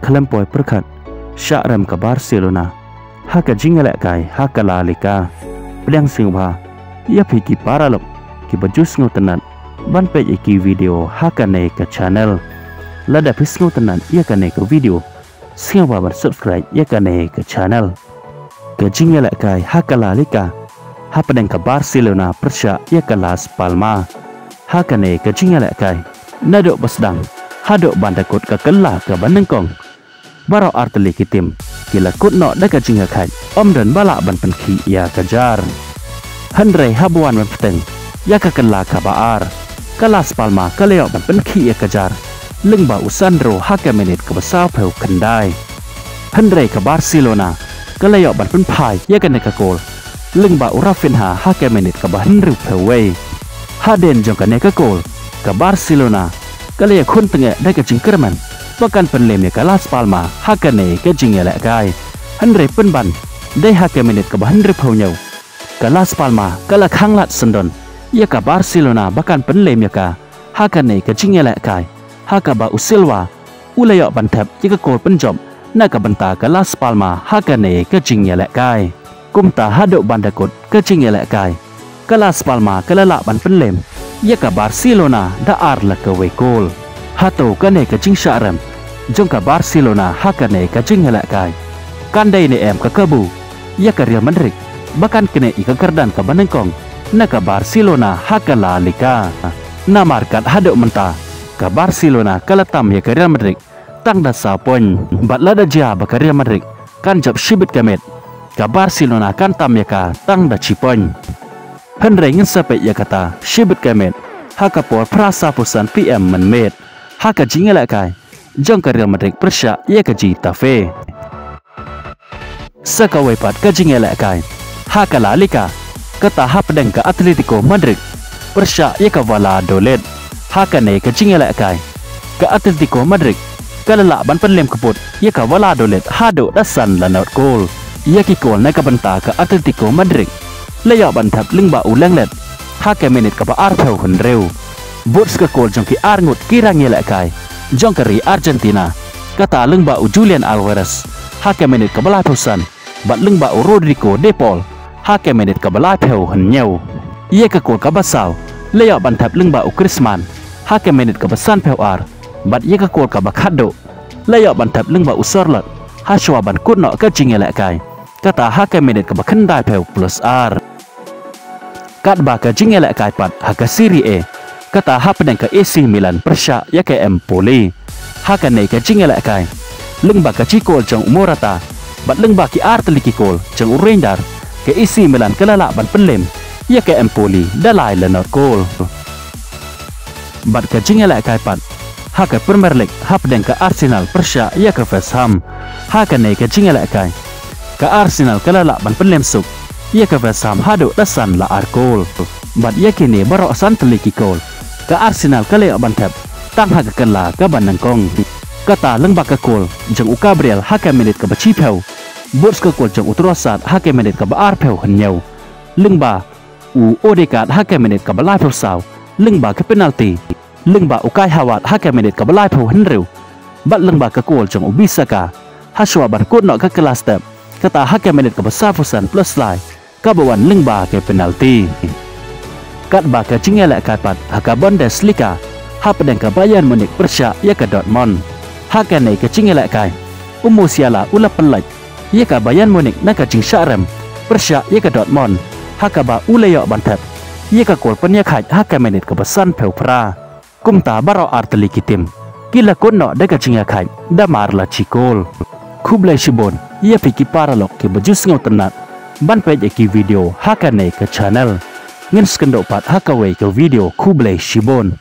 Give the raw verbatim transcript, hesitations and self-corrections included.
khlem poi pyrkhat, shah rem ka Barcelona ha ka jingïalehkai ha ka La Liga. Pdiang sngewbha ïa phi ki paralok kiba ju sngewtynnat ban peit ïa ki video ha kane ka channel. Lada phi sngewtynnat ïa kane ka video, sngewbha ban subscribe ïa kane ka channel. Ka jingïalehkai ha ka La Liga hapdeng ka Barcelona pyrshah ïa ka Las Palmas ha kane ka jingïalehkai, naduh ba sdang haduh ban da kut ka kylla kaba nyngkong, baroh artylli ki tim ki la kut noh da ka jingïakhaid, ym don ba lah ban pynkhih ïa ka jar. Hynrei haba wan ban bteng ïa ka kylla kaba ar, ka Las Palmas ka la ïoh ban pynkhih ïa ka jar lyngba u Sandro ha ka minit kaba sawphew khyndai. Hynrei ka Barcelona ka la ïoh ban pynphai ïa kane ka kol lyngba u Raphinha ha ka minit kaba hynriewphew wei. Hadien jong kane ka kol, ka Barcelona ka la ïakhun tyngeh da ka jingkyrmen ba kan pynlem ïa ka Las Palmas ha kane ka jingïalehkai. Hynrei pynban dei ha ka minit kaba hynriewphew hynñiew, ka Las Palmas ka la khanglad syndon ïa ka Barcelona ba kan pynlem ïa ka ha kane ka jingïalehkai, ha kaba u Silva u la ïoh ban thep ïa ka kol pynjop na ka bynta ka Las Palmas ha kane ka jingïalehkai. Kumta haduh ban da kut ka jingïalehkai, ka Las Palmas ka la lah ban pynlem ïa ka Barcelona da ar la kawei kol. Hato kane ka jingshah rem jong ka Barcelona ha kane ka jingïalehkai kan dei ne em ka kabu ïa ka Real Madrid ba kan knieh ïa ka kyrdan kaba nyngkong na ka Barcelona ha ka La Liga? Namar kat haduh mynta ka Barcelona ka la tam ïa ka Real Madrid tang da saw point, bad lada jia ba ka Real Madrid kan jop shibit ka miet, ka Barcelona kan tam ïa ka tang da shi point. Hynrei ngin sa peit ïa kata shibit ka miet ha ka por phra sawphew san P M mynmiet ha ka jingïalehkai jong ka Real Madrid pyrshah ïa ka Getafe. Sa kawei pat ka jingïalehkai ha ka La Liga, kata hapdeng ka Atletico Madrid pyrshah ïa ka Valladolid ha kane ka jingïalehkai. Ka Atletico Madrid ka la lah ban pynlem kyput ïa ka Valladolid haduh da san la nod kol. Ïa ki kol na ka bynta ka Atletico Madrid la ïoh ban thep lyngba u Lenglet ha ka minit kaba arphew hynriew. Bad sa ka kol jong ki arngut ki rangïalehkai jong ka ri Argentina, kata lyngba u Julian Alvarez ha ka minit kaba laiphew san, bad lyngba u Rodrigo de Paul ha ka minit kaba laiphew hynñiew. Ïa ka kol kaba saw la ïoh ban thep lyngba u Griezmann ha ka minit kaba sanphew ar, bad ïa ka kol kaba khatduh la ïoh ban thep lyngba u Sørloth hashwa ban kut noh ka jingïalehkai, kata ha ka minit kaba khyndaiphew plus ar. Katba ka jingïalehkai pat ha ka Serie A, kata hapdeng ka A C Milan pyrshah ïa ka Empoli ha kane ka jingïalehkai, lyngba ka jingkol jong u Morata bad lyngba ki artylli ki kol jong u Reinders, ka A C Milan ka la lah ban pynlem ïa ka Empoli da lai la nod kol. Bad ka jingïalehkai pat ha ka Premier League hapdeng ka Arsenal pyrshah ïa ka West Ham ha kane ka jingïalehkai, ka Arsenal ka la lah ban pynlem suk ïa ka West Ham haduh da san la ar kol. Bad ïa kine baroh san tylli ki kol ka Arsenal ka la ïoh ban thep tang ha ka kylla kaba nyngkong, kata lyngba ka kol jong u Gabriel ha ka minit kaba shiphew, bad sa ka kol jong u Trossard ha ka minit kaba arphew hynñiew, lyngba u Odegaard ha ka minit kaba laiphew saw lyngba ka penalti, lyngba u Kai Havertz ha ka minit kaba laiphew hynriew, bad lyngba ka kol jong u Bissaka hashwa ban kut noh ka kylla step, kata ha ka minit kaba sawphew san plus lai, kaba wan lyngba ka penalti. Katba ka jingïalehkai pat ha ka Bundesliga hapdeng ka Bayern Munich pyrshah ïa ka Dortmund ha kane ka jingïalehkai, u Musiala u la pynlait ïa ka Bayern Munich na ka jingshah rem pyrshah ïa ka Dortmund, ha kaba u la ïoh ban thep ïa ka kol pynïakhaid ha ka minit kaba sanphew phra. Kumta baroh artylli ki tim ki la kut noh da ka jingïakhaid da mar la shi kol. Khublei shibun ïa phi ki paralok kiba ju sngewtynnat ban peit ïa ki video ha kane ka channel. Ngin sa ïakynduh pat ha kawei ka video, khublei shibun.